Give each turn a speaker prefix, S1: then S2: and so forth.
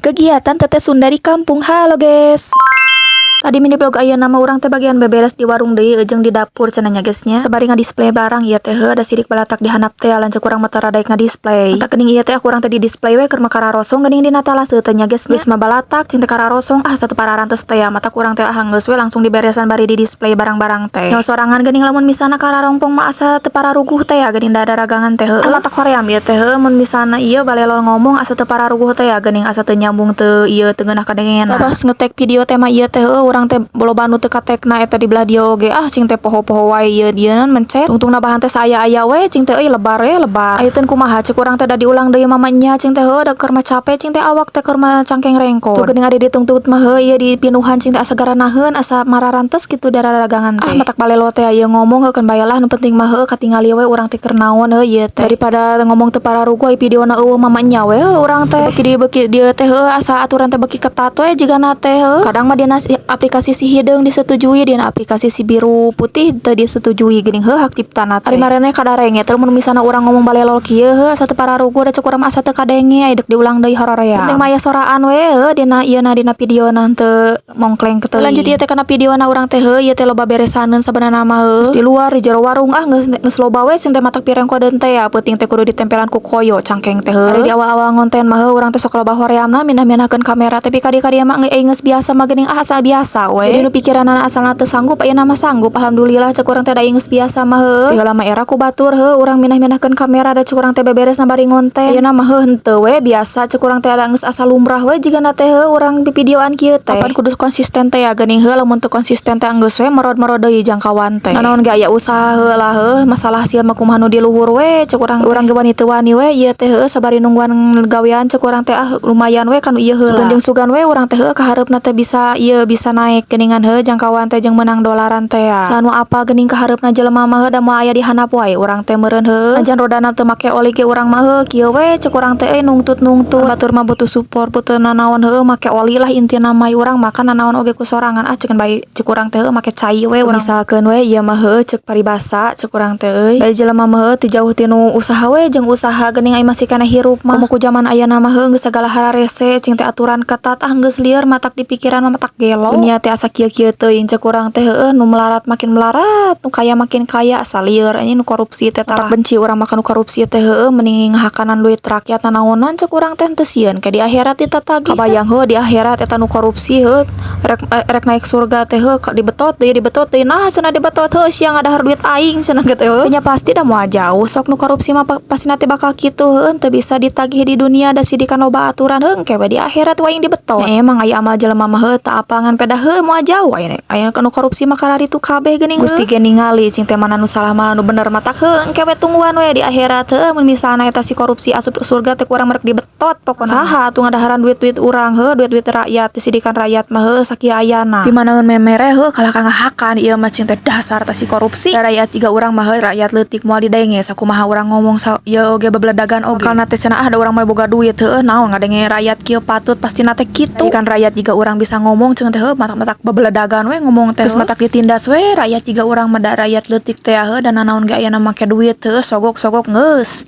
S1: Kegiatan Teteh Sunda di kampung. Halo, guys. Tadi mini vlog ayeuna mah urang teh bagian beberes di warung deui jeung di dapur cenah nya, guys, nya. Sabari ngadisplay barang ieu teh heuh, da sirik balatak di handap teh lanceuk urang mah tara daek ngadisplay. Matak geuning ieu teh aku urang teh di display we keur mah kararosong geuning dina talase teh nya, guys, nya. Geus mah balatak cing teh kararosong, ah, satu pararantes teh ya. Matak urang teh, ah, geus we langsung diberesan bari di display barang-barang teh. Nyaho sorangan geuning lamun misalna kararongpong mah asa teu pararuguh teh ya geuning, da daragangan teh heuh. Ah, matak hoream ieu teh heuh, mun misalna ieu balelol ngomong asa teu pararuguh teh ya geuning, asa teu nyambung, teu ieu, teu ngeunah kadengena. Pas ngetek video teh mah ieu teh heuh, urang teh loba nu teu katekna eta di belah dieu oge, ah, cing teh poho-poho wae ieu dieu mencet. Tungtungna bahan teh saaya-aya we cing teh euy, lebar we lebar. Ayeuna kumaha ceuk urang teh, da diulang deui mama nya cing teh heuh, da keur mah cape cing teh, awak teh keur mah cangkeng rengkon. Tuh geuning adi ditungtut mah heuh, ieu dipinuhan cing teh asa garanaheun, asa mararantes kitu daradagangan teh. Ah, matak balelo teh ieu ngomong heukeun bae lah, nu penting mah heuh katingali we urang teh keur naon heuh ieu teh. Daripada ngomong teu pararuguh ai videona euweuh mama nya we heuh urang teh. Beuki dieu beuki dieu teh heuh, asa aturan teh beuki ketat we jigana teh heuh. Kadang mah dina aplikasi si hideung disetujui, dina aplikasi si biru putih teu disetujui geuning heuh, hak ciptana teh. Ari maraneh kadarenge teh mun misalna urang ngomong balelol kieu heuh, asa teu pararuguh, da ceuk urang mah asa teu kadenge, ai deuk diulang deui horoream. Penting mah aya soraan we heuh dina ieuna, dina videona, henteu mongkleng teuing. Lanjut ieu teh kana videona urang teh heuh, ieu teh loba beresaneun sabenerna mah heuh. Di luar, di jero warung, ah, geus geus loba we cing teh, matak pirengkodeun teh ya, peuting teh kudu ditempelan ku koyo cangkeng teh heuh. Ari di awal-awal ngonten mah heuh, urang teh sok loba horeamna minah-minahkeun kamera, tapi kadi-kadi mah geus biasa mah geuning, ah, asa biasa we. Jadi nu pikiranana asalna teu sanggup, ayeuna mah sanggup, alhamdulillah ceuk urang teh, da geus biasa mah heuh. Ti heula mah era ku batur heuh urang minah-minahkeun kamera, da ceuk urang teh beberesna bari ngonten. Ayeuna mah heuh henteu we, biasa ceuk urang teh, da geus asa lumrah we jigana teh heuh urang pivideoan kieu teh. Apan kudu konsisten teh ya geuning heuh, lamun teu konsisten teh geus we merod-merod deui jangkauan teh. Nanaon ge aya usaha heula heuh, masalah hasil mah kumaha nu di luhur we ceuk urang. Urang ge wani teu wani we ieu teh heuh, sabari nungguan gawean ceuk urang teh, ah, lumayan we kanu ieu heula. Jeung sugan we urang teh heuh, kahareupna teh bisa ieu, bisa naek geuningan heuh jangkauan teh jeung meunang dolaran teh ya. Saha nu apal geuning kahareupna jelema mah heuh, da moal aya di handap wae urang teh meureun heuh. Najan rodana teu make oli ge urang mah heuh kieu we ceuk urang teh euy, nungtut-nungtut. Batur mah butuh support, butuh nanaon heuh, make oli lah intina mah, urang makan nanaon oge ku sorangan, ah, ceuk bae ceuk urang teh heuh, make cai we urang. Misalkeun we ieu mah heuh, ceuk paribasa ceuk urang teh euy. Da jelema mah heuh teu jauh tinu usaha we jeung usaha geuning, ai masih keneh hirup mah. Komo ku jaman ayeuna mah heuh, geus sagala hararese cing teh, aturan ketat, ah, geus lieur matak di pikiran mah, matak gelo. Dunia teh asa kieu-kieu teuing ceuk urang teh heueuh, nu melarat makin melarat, nu kaya makin kaya, asa lieur anjing nu korupsi teh tah. Benci urang mah ka nu korupsi teh heueuh, mending ngahakanan duit rakyat nanaonan ceuk urang teh, henteu sieun ke di akhirat ditatagih. Kabayang heuh di akhirat eta nu korupsi heuh, rek naik surga teh heuh, dibetot deui, dibetot deui, nah cenah dibetot heuh, sia ngadahar duit aing cenah gitu heuh. Nya pasti da moal jauh sok nu korupsi mah, pasti nanti bakal kitu heuh, teu bisa ditagih di dunia da sidikan loba aturan heuh, engke we di akhirat wae dibetot. Emang aya amal jelema mah heuh teu apal, ngan pedah heuh moal jauh aya aya nu korupsi mah kararitu kabeh geuning heuh. Gusti ge ningali cing teh mana nu salah, mana nu bener, matak heuh engke we tungguan we di akhirat heuh, mun misalna eta si korupsi asup surga teh ku urang merek dibetot pokona. Saha atuh ngadaharan duit-duit urang heuh, duit-duit rakyat, disidikan rakyat mah heuh sakieu ayana. Dimanaeun memere heuh, kalah ka ngahakan ieu mah cing teh, dasar teh si korupsi. Da rakyat jiga urang mah heuh, rakyat leutik moal didenge sakumaha urang ngomong sa ieu oge, bebeledagan oge. Bakal teh cenah, ah, da urang mah boga duit heuh, naon ngadenge rakyat kieu patut, pastina teh kitu. Kan rakyat jiga urang bisa ngomong cenah teh heuh, matak-matak bebeledagan we ngomong teh. Geus matak ditindas we rakyat jiga urang mah, da rakyat leutik teh heuh, da nanaon ge aya make duit heuh, sogok-sogok geus.